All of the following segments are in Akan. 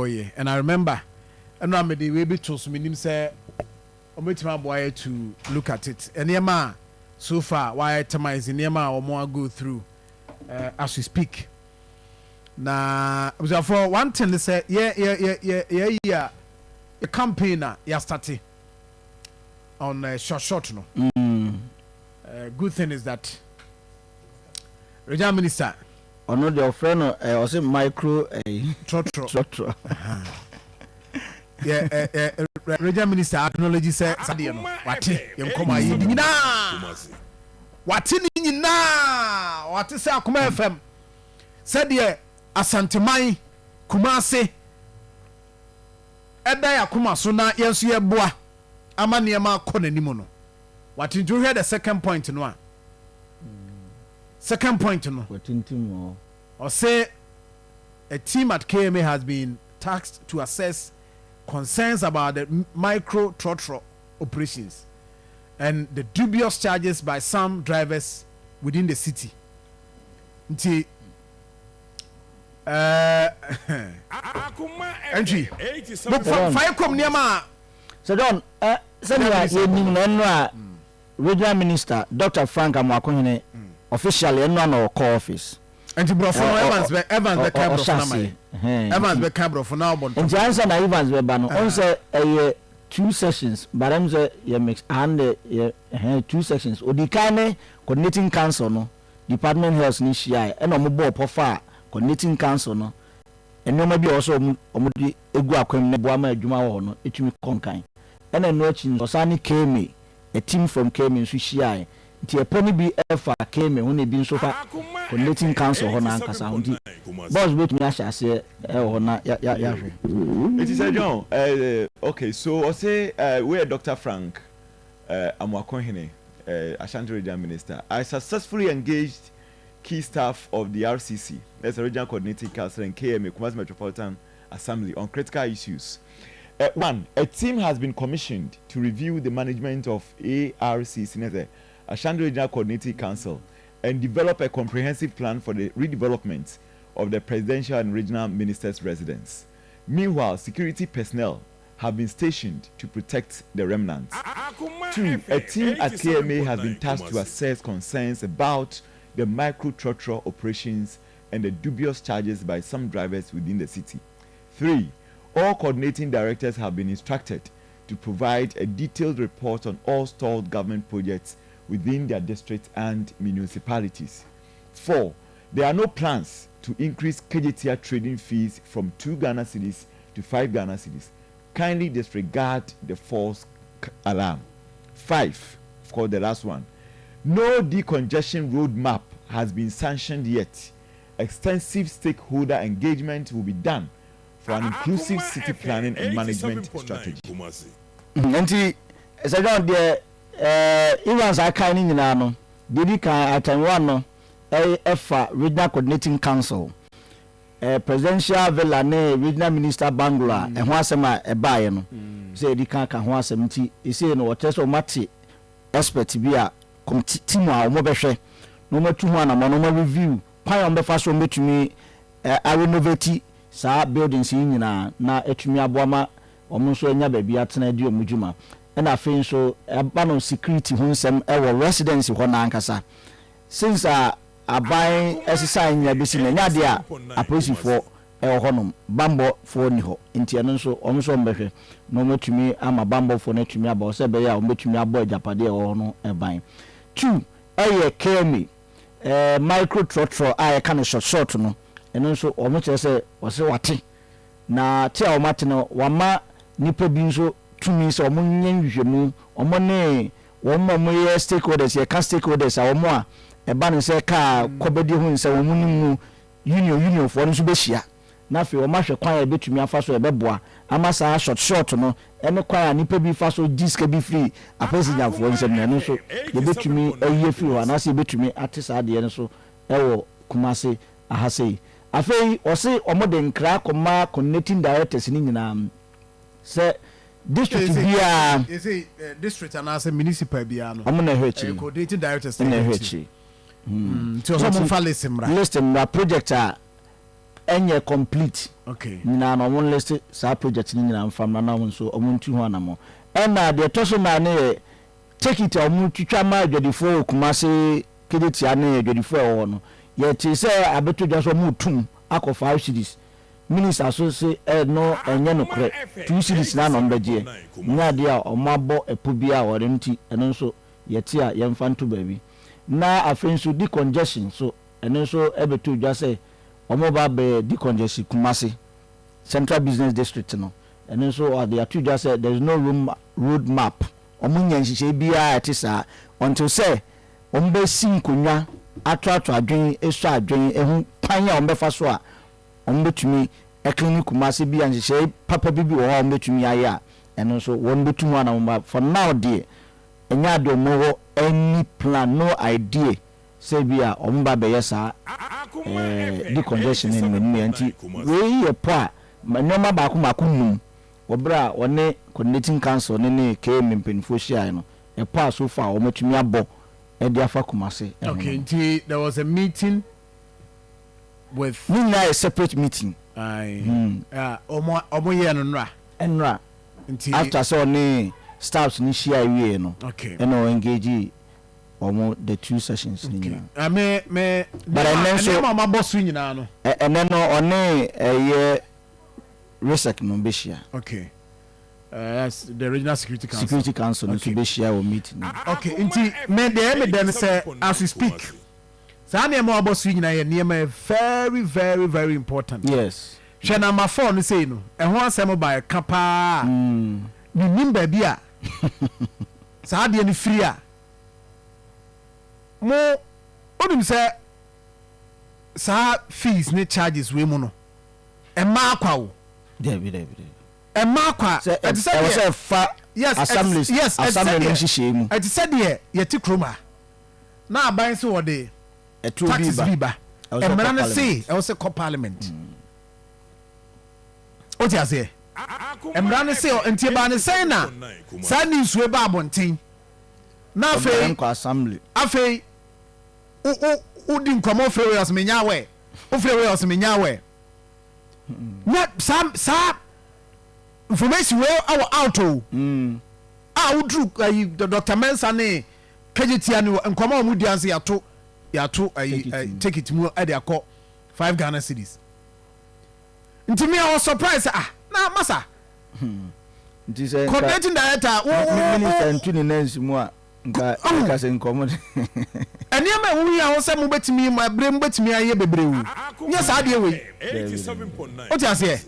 Yɛ and I remember ɛno a mede wei bi to so, menim sɛ ɔmɛtumi aboa yɛ to look at it, nneɛma a so far wɔayɛ itemize, nneɛma a wɔn go through as we speak. Na abusuafoɔ, one thing sɛ yɛ yɛ yɛ yɛ yɛyi a yɛ campaign a yɛa start on short short no, good thing is that regional minister Ɔno deɛ, ɔfrɛ no ɔsɛ micro trɔtrɔ. Trɔtrɔ. Yɛ ɛ ɛ regional minister acknowledge sɛ sadeɛ no wate yɛn nkɔmɔ a yɛdi nyinaa, wate ne nyinaa, wate sɛ Akoma FM sɛdeɛ Asanteman Kumase ɛda yɛ akoma so na yɛn nso yɛboa ama nneɛma akɔ n'anim no, wate. Nti wohwɛ the second point no a, second point no, Wɔtintim hɔ. Ɔsɛ a team at KMA has been tasked to assess concerns about the micro trotro operations and the dubious charges by some drivers within the city. Nti entry fa kɔm nneɛma a Sɛ John, sɛnea yɛnim no, ɛno a regional minister Dr Frank Amoakohene officially ɛno a na ɔkɔ office. Nti borɔfo no, Evans bɛka borɔfo no ma yɛ. Evans bɛka borɔfo na ɔbɔ ntɔn. Nti ansa na Evans bɛba no, ɔn sɛ ɛyɛ two sessions, but ɛm sɛ yɛ mix and yɛ ɛhɛn two sections. Odi kan ne coordinating council no department heads ne hyia, ɛna ɔmo bɔɔ pɔfa a coordinating council no nneɛma bi a ɔsɛ ɔmo de egu akwan mu na boa ma adwuma wɔ hɔ no etumi kɔ nkan. Ɛna ɛno akyi nso, ɔsan ne KMA, a team from KMA nso hyia. Nti ɛpɔ no bi ɛfa KMA ho na ebi nso fa coordinating council hɔ n'ankasa ho. Nti boss betumi ahyɛ aseɛ ɛwɔ hɔ na ya ya yahwɛ. Eti sɛ John, okay, so ɔsɛ we Dr Frank Amoakohene, Ashanti Regional Minister, "I successfully engaged key staff of the RCC, that's the Regional Coordinating Council, and KMA, Kumasi Metropolitan Assembly, on critical issues. One, a team has been commissioned to review the management of ARCC, that's the Ashanti Regional Coordinating Council, and develop a comprehensive plan for the redevelopment of the presidential and regional ministers' residence. Meanwhile, security personnel have been stationed to protect the remnants. Two, a team at KMA has been tasked to assess concerns about the micro trotro operations and the dubious charges by some drivers within the city. Three, all coordinating directors have been instructed to provide a detailed report on all stalled government projects within their districts and municipalities. Four, there are no plans to increase Kejetia trading fees from 2 Ghana cedis to 5 Ghana cedis. Kindly disregard the false alarm. Five, of course, the last one. No decongestion roadmap has been sanctioned yet. Extensive stakeholder engagement will be done for an inclusive city planning and management strategy." Nti sɛ John deɛ, Evans aka ne nyinaa no deɛ, di kan item one no ɛfa regional coordinating council, presidential villa ne regional minister bungalow a ɛho asɛm a ɛbaeɛ no sɛ yɛdi kan ka ho asɛm. Nti ɛsei no wɔkyerɛ sɛ ɔmate expert bi a team a wɔbɛhwɛ na wɔmatu ho anamɔ na wɔma review kwan a wɔbɛfa so wɔbɛtumi arenovate saa buildings yi nyinaa na atumi aboa ma wɔn nso anya baabi atena di wɔn dwuma. Ɛna afei nso ɛba no security ho nsɛm ɛwɔ residence hɔ n'ankasa. Since a aban ɛsesa nyina bɛsi na ɛnyɛ adeɛ a apolisifoɔ ɛwɔ hɔnom, bambɔfoɔ ni hɔ. Nti ɛno nso wɔn nso wɔn bɛhwɛ na wɔn atumi ama bambɔfoɔ no atumi aba sɛ ɛbɛyɛ a wɔn bɛtumi abɔ agyapadeɛ ɛwɔ hɔ no ɛban. Two, ɛyɛ KMA micro trɔtrɔ a yɛka no short short no, ɛno nso wɔn kyerɛ sɛ wɔsɛ wate na te a wɔn ate no, wama nipa bi nso tumi sɛ wɔn nyɛ nhwehwɛmu, wɔn ne wɔn a wɔyɛ stakeholders. Yɛka stakeholders a, wɔn a ɛba no sɛ kaa kɔbɛdi ho nsɛ wɔn ne mu unionfoɔ no nso bɛhyia na afei wɔn ahwɛ kwan a yɛbɛtumi afa so yɛbɛboa ama saa short short no ɛne kwan a nipa bi fa so gyi sika bi firi apɛsigyafoɔ nsɛm na ɛno nso yɛbɛtumi ayi afiri hɔ anaasɛ yɛbɛtumi ate saa adeɛ no so ɛwɔ Kumase ahase yi. Afei ɔse wɔn de nkra kɔma coordinating directors ne nyinaa sɛ district biara Yɛsɛ district anaasɛ municipal biara no, ɔmo na ɛhwɛ akyiri. Coordinating directors na ɛhwɛ akyiri. Nti ɔsɛ ɔmo nfa list mmra. List mmra, project a ɛnyɛ complete Okay. nyinaa no wɔn list saa project no nyinaa mfa mmra na wɔn nso wɔn ntu ho anamɔ. Ɛna deɛ ɛtɔ so nan no yɛ Tekit a wɔtwitwa ma adwadifoɔ wɔ Kumase Kejetia ne adwadifoɔ a ɛwɔ hɔ no, yɛtee sɛ abɛtɔ dwa sɛ wɔretum akɔ 5 cedis. Minister so se ɛno ɛnyɛ nokorɛ, 2 cedis no ara na wɔbɛgyeɛ. Nyɛ adeɛ a wɔabɔ ɛpo biara wɔ ɛno nti ɛno nso yɛte a yɛmfa nto baabi. Na afei nso decongestion nso, ɛno nso ɛbɛtɔ dwa sɛ wɔreba abɛyɛ decongestion Kumase Central Business District no, ɛno nso wɔde ato dwa sɛ there is no room road map. Wɔnnyɛ nhyehyɛe biara a ɛte saa until sɛ wɔbɛsi nkonnwa, atoatoa adwene, asua adwene, ahu kwan a wɔbɛfa so a wɔbɛtumi aclean Kumasi bi a nhyehyɛe papa bi bi wɔ hɔ a wɔbɛtumi ayɛ a, ɛno nso wɔbɛtu ho anamon but for now deɛ ɛnyɛ adeɛ a wɔwɔ any plan, no idea sɛ bi a wɔba abɛyɛ saa eh, decongestion no anim anim nti wei yɛ pɔ a nneɛma baako baako num Wɔ berɛ a wɔne Coordinating Council no ne KMA mpanimfoɔ hyiaeɛ no, ɛpɔ a so far wɔatumi abɔ de afa Kumasi ho Okay, no. nti there was a meeting with. Ne nyinaa yɛ separate meeting. Aye, a wɔn wɔn yɛɛ no nnora. Nnora. Nti. After sɛ ɔne staffs no hyiaeɛ wieeɛ no, Okay. ɛna ɔ engage wɔn the two sessions no Okay. nyinaa. Ah, me me. But ɛnnɛ nso. Nneɛma a wɔabɔ so nyinaa no. Ɛnnɛ no ɔne ɛyɛ. RESEC no bɛhyia. Okay. Yes, the Regional Security Council. Security Council no nso bɛhyia wɔ meeting no mu. Okay, nti me deɛ ɛyɛ me dɛ no sɛ as we speak, saa nneɛma a wɔabɔ so yi nyinaa yɛ nneɛma yɛ very very very important. Yes. Hwɛ number four no sei no, ɛho asɛm ba ɛka paa. Menim baabi a saa adeɛ no firi a mo wonim sɛ saa fees ne charges wei mu no. Ɛmmaa kwa o. Dabi, dabi, dabi. Ɛmmaa kwa. Sɛ Ɛte sɛ ɛwɔ deɛ. sɛ ɛfa Yes, ɛte, assemblies, yes, ɛte sɛ assembly no deɛ, nhyehyɛe mu. ɛte sɛ deɛ yɛte kurom ha na aban se wɔde Ɛtoɔ bi taxes ba. bi ba. Ɛwɔ sɛ ɛkɔ Mmara no se parliament. ɛwɔ sɛ kɔ parliament. Wote aseɛ? Mmara no se nti ɛbaa ne sɛn na saa news wei ba abɔnten na Ɔbɛn afei nkɔ assembly. afei wo wo wodi nkɔmɔ wofrɛ wei ɔsɛ menya awɛ wofrɛ wei ɔsɛ menya awɛ na saa saa information wei awɔ out o mm. a woduru ayi Dr. Mensa ne kagyetia ne nkɔmɔ a wɔn di anse yɛato yɛato ayi ticket mu ɛde akɔ 5 Ghana cedis nti mi a wɔ surprise ah na masa nti sɛ coordinating director wo wo minister ntu ne nan si mu a nka nka sɛ nkɔmɔ de. Nneɛma a ɛho hia ho sɛ mobɛtumi ma berɛ mobɛtumi ayɛ bebree o nyɛ saa adeɛ wei. Wote aseɛ?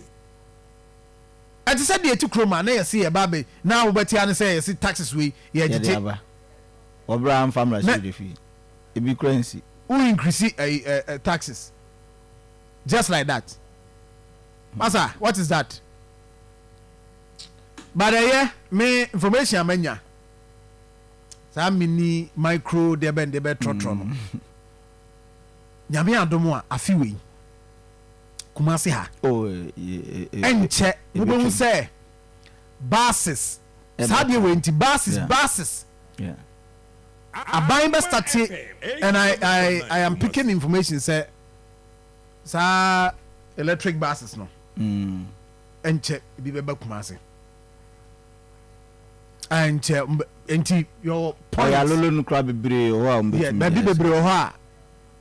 Ɛte sɛ deɛ ɛte kurom a na yɛse yɛba abɛ na wobɛte ane sɛ yɛse taxes wei Yɛde yɛgyegye. aba. Wɔbrɛ a mfa mmra Na sɛ de fi. Ebi kura nsi. Wo increase ɛyi ɛ ɛ taxes just like that. Masa, what is that? But ɛyɛ me information a manya. Saa mini micro deɛ bɛn deɛ bɛ trɔtrɔ no nyame adom a afe wei Kumasi ha oh, ɛnkyɛ mobɛhu sɛ buses saa deɛ wei nti buses buses aban bɛ start and I, I, I am picking information sɛ saa electric buses no ɛnkyɛ ebi bɛba Kumasi. Ɛnkyɛ nti yɛwɔ point. Ɔyɛ alolo no koraa bebree wɔ hɔ a wɔn Yeah, bɛtumi baabi ayɛ bebree saa. wɔ hɔ a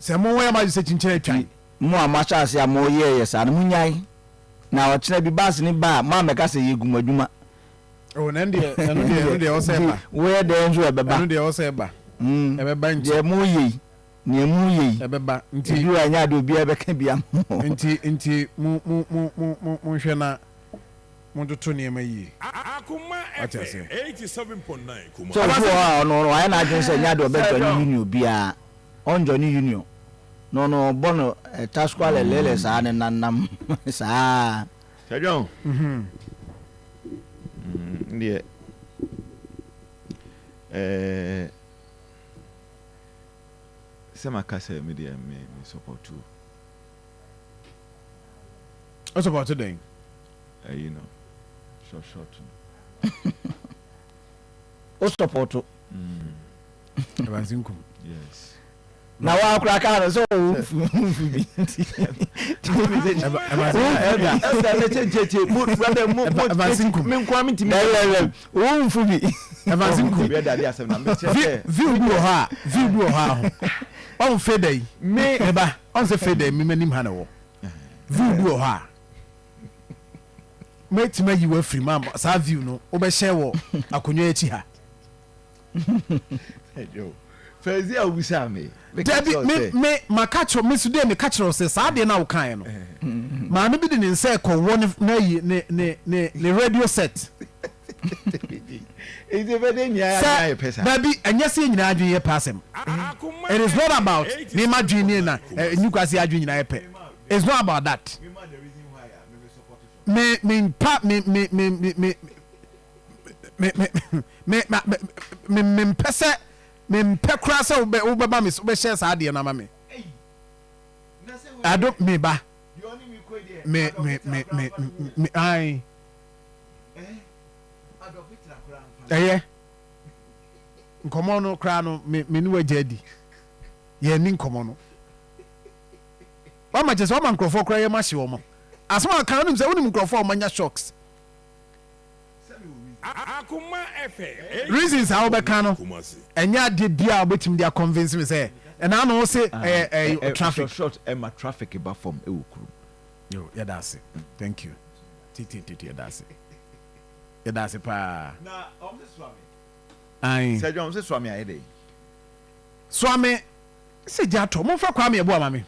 sɛ mo yɛ mo adwene sɛ kyinkyin atwan. Nti mo a moahyɛ ase a moyɛɛyɛ saa no monyae na ɔkyena bi bus no ba a moammɛka sɛ yɛgu mo adwuma. Oh, na ɛno deɛ ɛno deɛ ɛno deɛ ɛwɔ sɛ ɛba. Woyɛ dɛn nso ɛbɛba. Ɛno deɛ ɛwɔ sɛ ɛba. Ɛbɛba nti. Deɛ moyɛ yi, nea moyɛ yi. Ɛbɛba nti. Ebi wɔ a ɛnyɛ adeɛ obiara bɛka bi ama mo. Nti nti mo mo mo mo mo monhwɛ na. Montoto nneɛma yie. Wate aseɛ? Sɛ obi wɔ hɔ a ɔno wayɛ n'adwene sɛ ɛnyɛ adeɛ ɔbɛ join union biara, ɔn join union na ɔno ɔbɔ no tasquale lele saa ne nanam saa. Sir John, ndeɛ eh, sɛ maka sɛ me deɛ me me support o. Wo support dɛn? Ayi no short short no. Wo support. Evans Nkum. Yes. Na wa akora kaa no sɛ womfu bi nti. Womfu bi. View bi wɔ hɔ a, view bi wɔ hɔ a ho. Ɔn feda yi. Me ba, ɔn sɛ feda yi me m'anim ha na wɔ. View bi wɔ hɔ a. Mɛtumi ayi wo afiri mu ama saa view no wobɛhyɛ wɔ akonnwa akyi ha. Fɛzi a wobisaa me. Dabi, me, me, maka kyerɛ, me so dɛ meka kyerɛ wo sɛ saa adeɛ no a wokaeɛ no, maame bi de ne nsa ɛkɔwɔ ne, n'ayi, ne, ne, ne, ne radio set. Sɛ, dabi, ɛnyɛ sɛ yɛn nyinaa adwene yɛ pɛ asɛm. It is not about me m'adwene nie na Newcastle adwene nyinaa yɛ pɛ. It's not about that. Me, me mpa, me, me, me, me, me, me, me, me, me, me mpɛ sɛ, me mpɛ koraa sɛ wobɛ, wobɛma me, wobɛhyɛ saa adeɛ no ama me. I don't, me ba. Me, me, me, me, me, ae. Ɛyɛ. Nkɔmɔ no koraa no, me, me ne wagya adi. Yɛn ni nkɔmɔ no. Wama kyerɛ sɛ wama nkurɔfoɔ koraa yam ahye wɔn. Asɛm a ɔka no, wonim sɛ wonim nkurɔfoɔ a wɔanya shocks. Reasons a wobɛka no, ɛnyɛ adeɛ biara a wobɛtumi de akɔnvince me sɛ ɛna ano wo se ɛyɛ ɛyɛ traffic. Short ɛma traffic ba fam ɛwɔ kurom. Yo, yɛda ase. Thank you. Titititi yɛda ase. Yɛda ase paa. Na wɔn se soa me. Ayi. Sɛ John wɔn se soa me ayɛ dɛ. Soa me sɛ gya tɔ. Momfa Kwame Yeboah ma me.